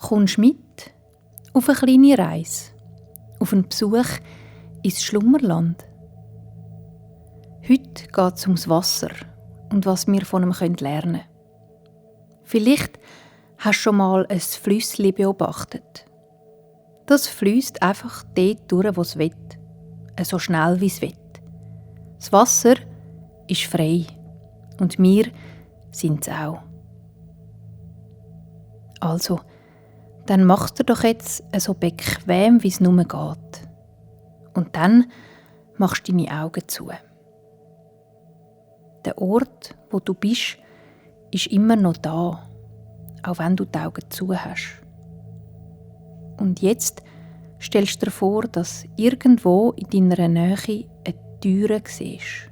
Kommst mit auf eine kleine Reise, auf einen Besuch ins Schlummerland. Heute geht es ums Wasser und was wir von ihm lernen können. Vielleicht hast du schon mal ein Flüssli beobachtet. Das fließt einfach dort durch, wo es will, so schnell wie es will. Das Wasser ist frei und wir sind es auch. Also, dann mach's dir doch jetzt so bequem, wie es nur geht. Und dann machst du deine Augen zu. Der Ort, wo du bist, ist immer noch da, auch wenn du die Augen zu hast. Und jetzt stellst du dir vor, dass irgendwo in deiner Nähe eine Türe siehst.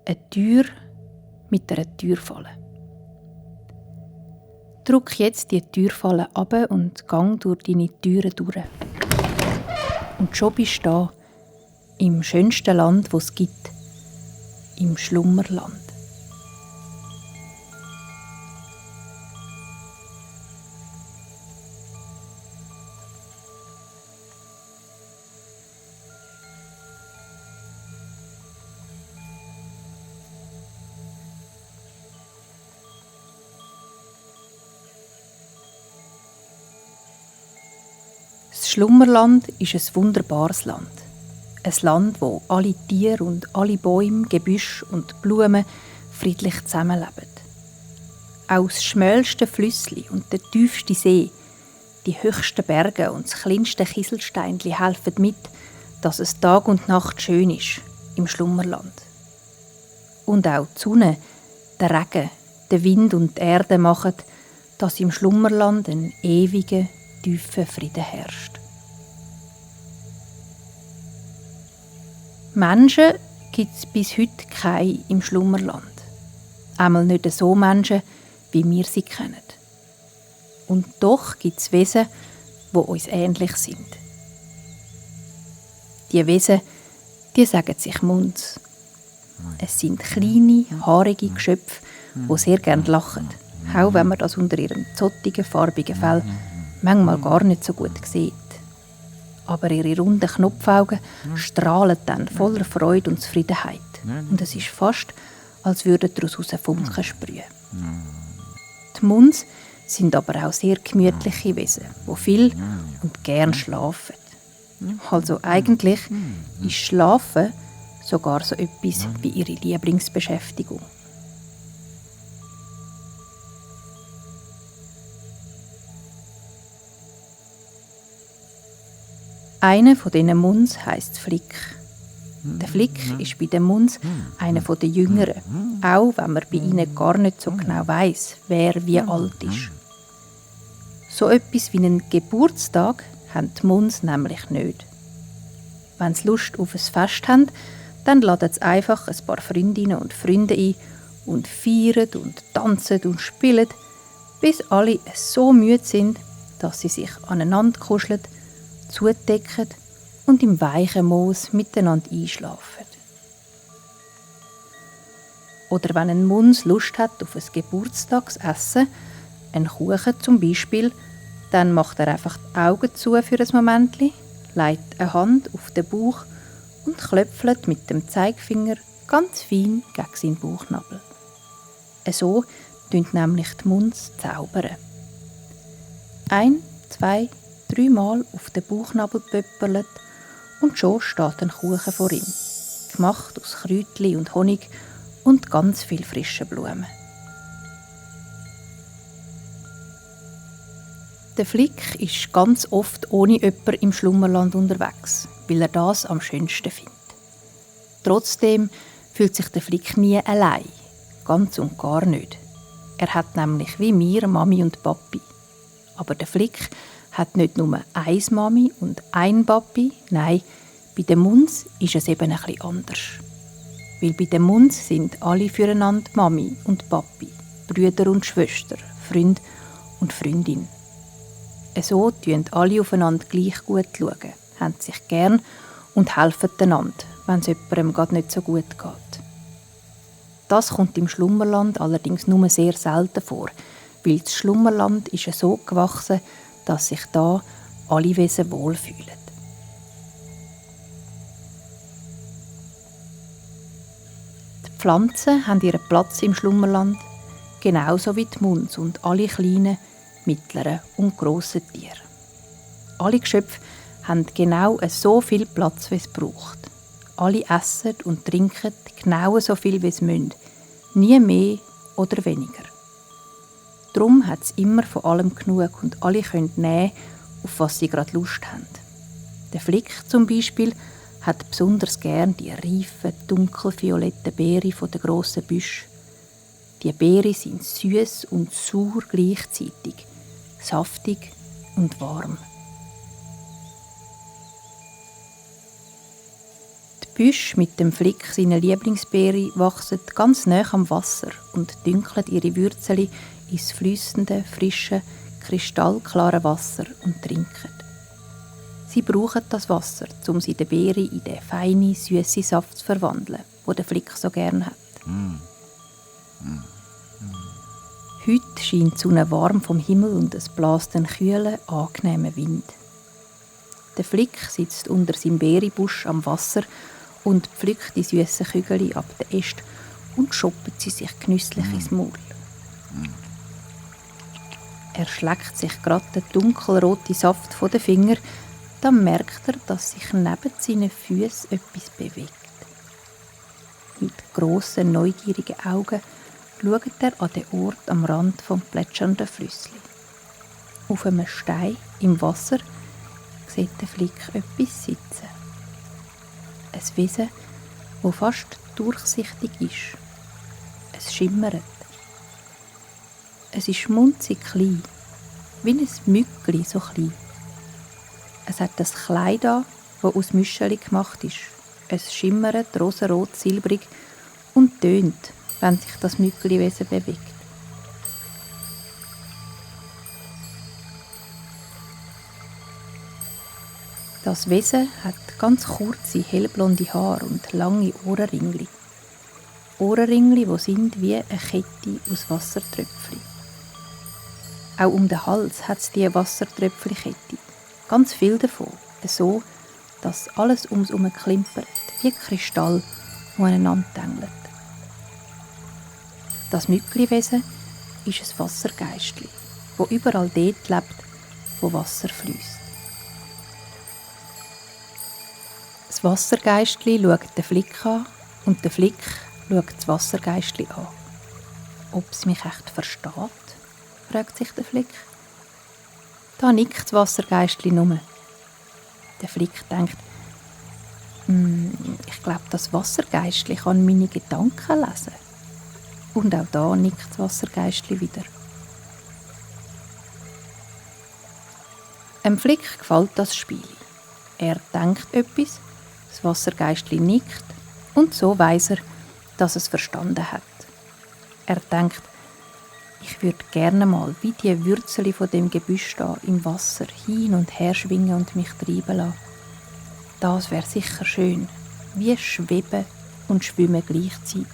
Eine Tür mit einer Türfalle. Drück jetzt die Türfalle ab und gang durch deine Türen durch. Und schon bist du da, im schönsten Land, das es gibt, im Schlummerland. Das Schlummerland ist ein wunderbares Land. Ein Land, wo alle Tiere und alle Bäume, Gebüsche und Blumen friedlich zusammenleben. Auch das schmälste Flüssli und der tiefste See, die höchsten Berge und das kleinste Kieselsteinli helfen mit, dass es Tag und Nacht schön ist im Schlummerland. Und auch die Sonne, der Regen, der Wind und die Erde machen, dass im Schlummerland ein ewiger, tiefer Frieden herrscht. Menschen gibt es bis heute keine im Schlummerland. Einmal nicht so Menschen, wie wir sie kennen. Und doch gibt es Wesen, die uns ähnlich sind. Die Wesen, die sagen sich Muns. Es sind kleine, haarige Geschöpfe, die sehr gerne lachen, auch wenn man das unter ihrem zottigen, farbigen Fell manchmal gar nicht so gut sieht. Aber ihre runden Knopfaugen strahlen dann voller Freude und Zufriedenheit. Und es ist fast, als würden daraus Funken sprühen. Die Muns sind aber auch sehr gemütliche Wesen, die viel und gern schlafen. Also eigentlich ist Schlafen sogar so etwas wie ihre Lieblingsbeschäftigung. Einer von diesen Muns heisst Flick. Der Flick ist bei den Muns einer der Jüngeren, auch wenn man bei ihnen gar nicht so genau weiss, wer wie alt ist. So etwas wie einen Geburtstag haben die Muns nämlich nicht. Wenn sie Lust auf ein Fest haben, dann laden sie einfach ein paar Freundinnen und Freunde ein und feiern und tanzen und spielen, bis alle so müde sind, dass sie sich aneinander kuscheln, zudecken und im weichen Moos miteinander einschlafen. Oder wenn ein Muns Lust hat auf ein Geburtstagsessen, einen Kuchen zum Beispiel, dann macht er einfach die Augen zu für ein Momentchen, legt eine Hand auf den Bauch und klöpfelt mit dem Zeigefinger ganz fein gegen seinen Bauchnabel. So tun nämlich die Muns zaubern. 1, 2, 3 Mal auf den Bauchnabel pöppelt und schon steht ein Kuchen vor ihm, gemacht aus Kräutchen und Honig und ganz viel frischen Blumen. Der Flick ist ganz oft ohne jemanden im Schlummerland unterwegs, weil er das am schönsten findet. Trotzdem fühlt sich der Flick nie allein, ganz und gar nicht. Er hat nämlich wie wir Mami und Papi. Aber der Flick hat nicht nur eine Mami und ein Papi, nein, bei den Muns ist es eben ein bisschen anders. Weil bei den Muns sind alle füreinander Mami und Papi, Brüder und Schwester, Freund und Freundin. So schauen alle aufeinander gleich gut, haben sich gern und helfen einander, wenn es jemandem gerade nicht so gut geht. Das kommt im Schlummerland allerdings nur sehr selten vor, weil das Schlummerland ist so gewachsen, dass sich da alle Wesen wohlfühlen. Die Pflanzen haben ihren Platz im Schlummerland, genauso wie die Muns und alle kleinen, mittleren und grossen Tiere. Alle Geschöpfe haben genau so viel Platz, wie es braucht. Alle essen und trinken genau so viel, wie es müssen. Nie mehr oder weniger. Darum hat es immer von allem genug und alle können nehmen, auf was sie gerade Lust haben. Der Flick zum Beispiel hat besonders gern die reifen, dunkelvioletten Beeren von den grossen Büschen. Die Beeren sind süß und sauer gleichzeitig, saftig und warm. Die Büsche mit dem Flick seiner Lieblingsbeere wachsen ganz nah am Wasser und dünkeln ihre Würzeli ins fließende, frische, kristallklare Wasser und trinken. Sie brauchen das Wasser, um sie den Beeren in den feinen, süßen Saft zu verwandeln, den der Flick so gerne hat. Heute scheint die Sonne warm vom Himmel und es bläst einen kühlen, angenehmen Wind. Der Flick sitzt unter seinem Beerenbusch am Wasser und pflückt die süßen Kügel ab den Ästen und schoppt sie sich genüsslich ins Maul. Er schleckt sich gerade den dunkelroten Saft von den Fingern, dann merkt er, dass sich neben seinen Füßen etwas bewegt. Mit grossen, neugierigen Augen schaut er an den Ort am Rand des plätschernden Flüssli. Auf einem Stein im Wasser sieht der Flick etwas sitzen. Ein Wesen, das fast durchsichtig ist. Es schimmert. Es ist munzig klein, wie ein Mückli so klein. Es hat ein Kleid an, das aus Müscheli gemacht ist. Es schimmert rosarot-silbrig und tönt, wenn sich das Mückliwesen bewegt. Das Wesen hat ganz kurze, hellblonde Haare und lange Ohrenringli. Ohrenringli, die sind wie eine Kette aus Wassertröpfchen. Auch um den Hals hat es diese Wassertröpfchenkette. Ganz viel davon, so, dass alles ums herum klimpert, wie Kristall, die aneinander tängeln. Das Mückliwesen ist ein Wassergeistli, das überall dort lebt, wo Wasser fließt. Das Wassergeistli schaut den Flick an und der Flick schaut das Wassergeistli an. Ob es mich echt versteht? Fragt sich der Flick. Da nickt das Wassergeistli nur. Der Flick denkt, ich glaube, das Wassergeistli kann meine Gedanken lesen. Und auch da nickt das Wassergeistli wieder. Dem Flick gefällt das Spiel. Er denkt etwas, das Wassergeistli nickt und so weiss er, dass es verstanden hat. Er denkt, ich würde gerne mal wie die Würzeli von dem Gebüsch da im Wasser hin und her schwingen und mich treiben lassen. Das wäre sicher schön, wie schweben und schwimmen gleichzeitig.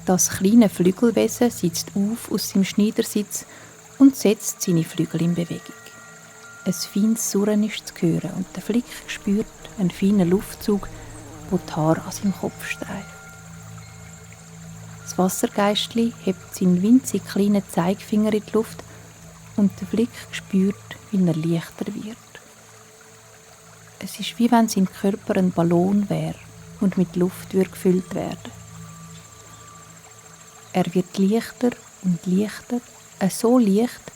Das kleine Flügelwesen sitzt auf aus seinem Schneidersitz und setzt seine Flügel in Bewegung. Ein feines Surren ist zu hören und der Flick spürt einen feinen Luftzug, der die Haare an seinem Kopf streift. Das Wassergeistli hebt seinen winzig kleinen Zeigefinger in die Luft und der Flick spürt, wie er leichter wird. Es ist, wie wenn sein Körper ein Ballon wäre und mit Luft gefüllt werden. Er wird leichter und leichter, so leicht,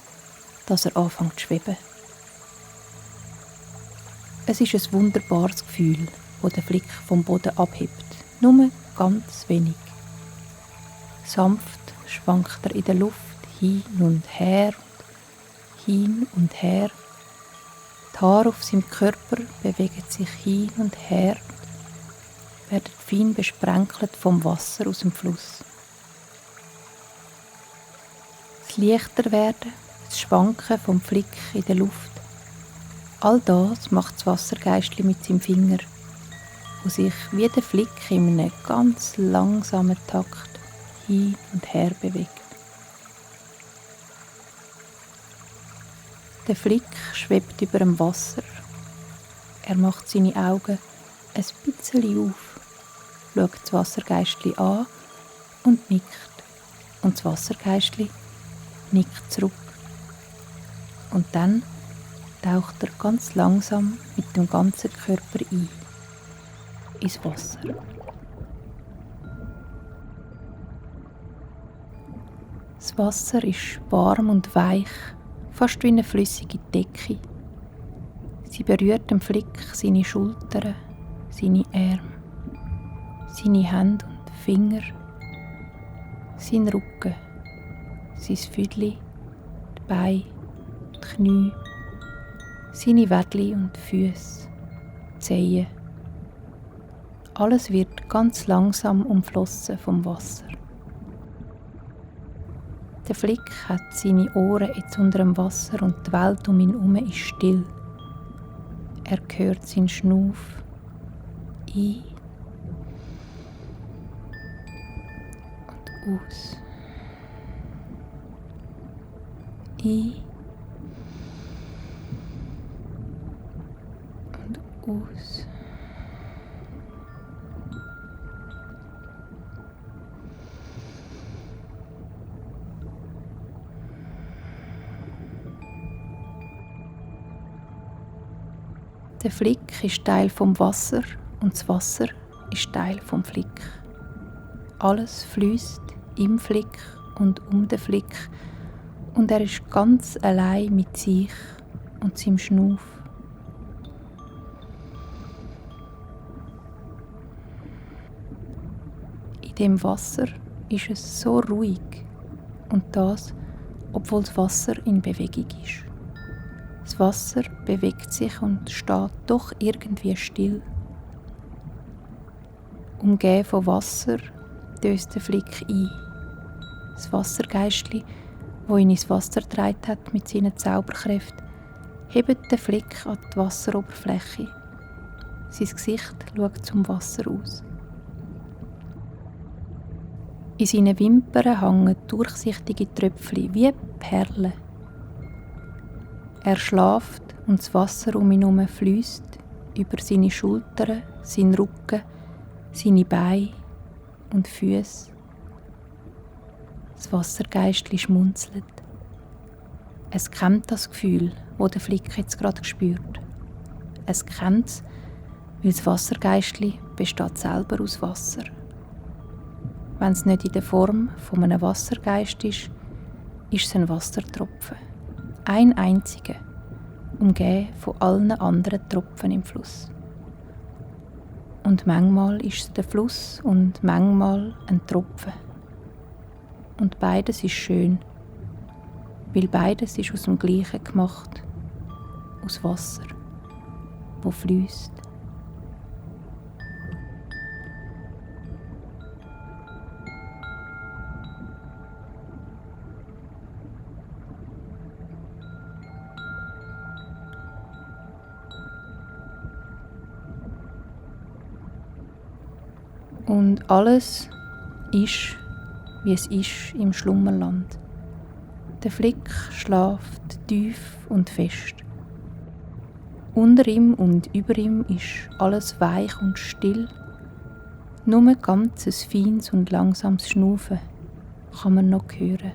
dass er anfängt zu schweben. Es ist ein wunderbares Gefühl, das der Flick vom Boden abhebt, nur ganz wenig. Sanft schwankt er in der Luft hin und her und hin und her. Die Haare auf seinem Körper bewegen sich hin und her und werden fein besprenkelt vom Wasser aus dem Fluss. Das Leichterwerden, das Schwanken vom Flick in der Luft, all das macht das Wassergeistli mit seinem Finger, wo sich wie der Flick in einem ganz langsamen Takt hin und her bewegt. Der Flick schwebt über dem Wasser. Er macht seine Augen ein bisschen auf, schaut das Wassergeistli an und nickt. Und das Wassergeistli nickt zurück. Und dann taucht er ganz langsam mit dem ganzen Körper ein, ins Wasser. Das Wasser ist warm und weich, fast wie eine flüssige Decke. Sie berührt dem Flick seine Schultern, seine Arme, seine Hände und Finger, seinen Rücken, sein Füdli, die Beine, die Knie, seine Wädli und Füße, die Zehen. Alles wird ganz langsam umflossen vom Wasser. Der Flick hat seine Ohren jetzt unter dem Wasser und die Welt um ihn herum ist still. Er hört seinen Schnuff ein und aus. Ein und aus. Der Flick ist Teil vom Wasser und das Wasser ist Teil vom Flick. Alles fließt im Flick und um den Flick und er ist ganz allein mit sich und seinem Schnuff. In dem Wasser ist es so ruhig und das, obwohl das Wasser in Bewegung ist. Das Wasser bewegt sich und steht doch irgendwie still. Umgeben von Wasser döst der Flick ein. Das Wassergeistli, das ihn ins Wasser getragen hat mit seinen Zauberkräften, hebt den Flick an die Wasseroberfläche. Sein Gesicht schaut zum Wasser aus. In seinen Wimpern hängen durchsichtige Tröpfchen wie Perlen. Er schläft und das Wasser um ihn herum fließt über seine Schultern, seinen Rücken, seine Beine und Füße. Das Wassergeistli schmunzelt. Es kennt das Gefühl, das der Flick jetzt gerade spürt. Es kennt es, weil das Wassergeistli besteht selber aus Wasser. Wenn es nicht in der Form von einem Wassergeist ist es ein Wassertropfen. Ein einziger, umgeben von allen anderen Tropfen im Fluss. Und manchmal ist es der Fluss und manchmal ein Tropfen. Und beides ist schön, weil beides ist aus dem Gleichen gemacht, aus Wasser, wo fließt. Und alles ist, wie es ist im Schlummerland. Der Flick schläft tief und fest. Unter ihm und über ihm ist alles weich und still. Nur ganz ein feines und langsames Schnaufen kann man noch hören.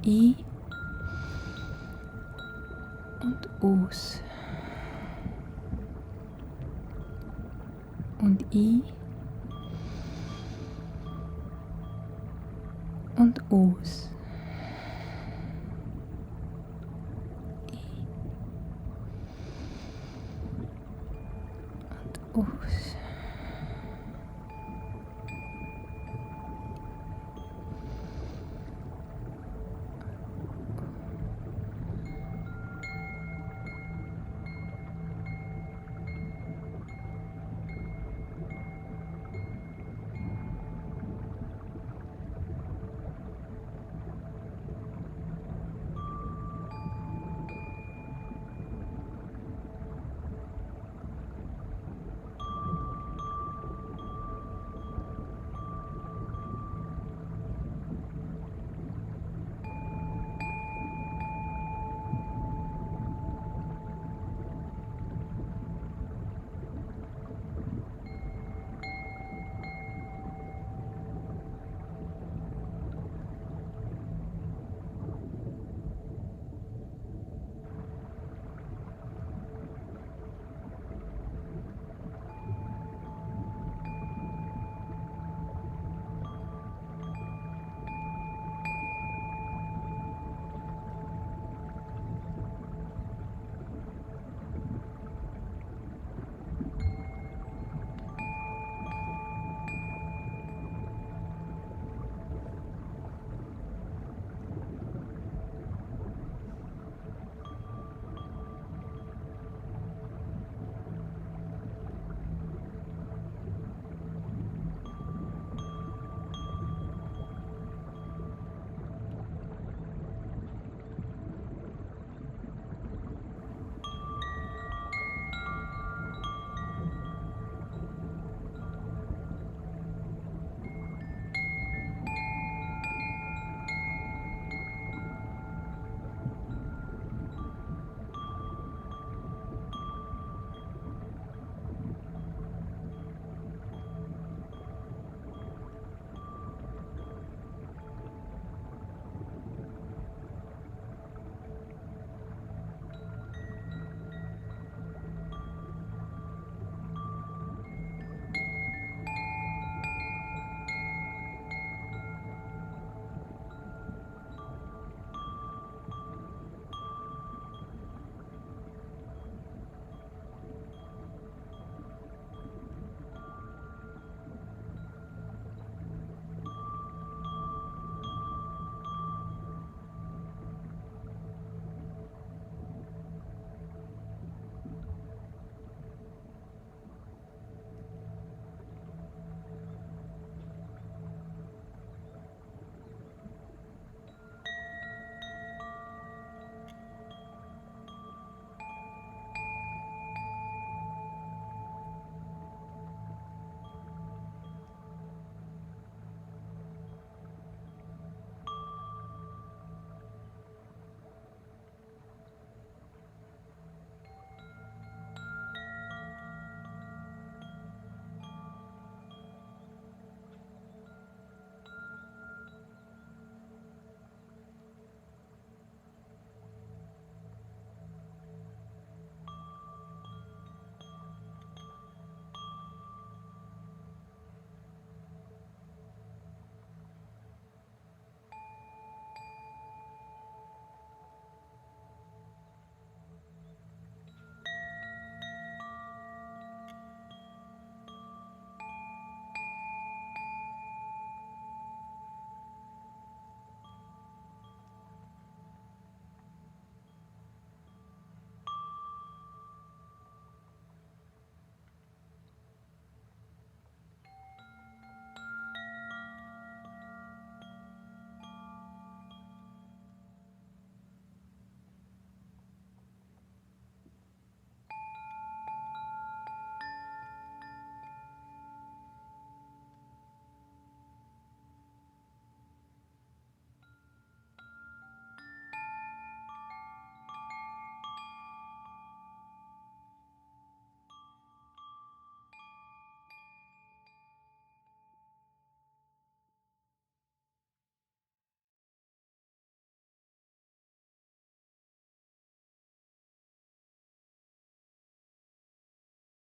Ein und aus. Und ein und aus.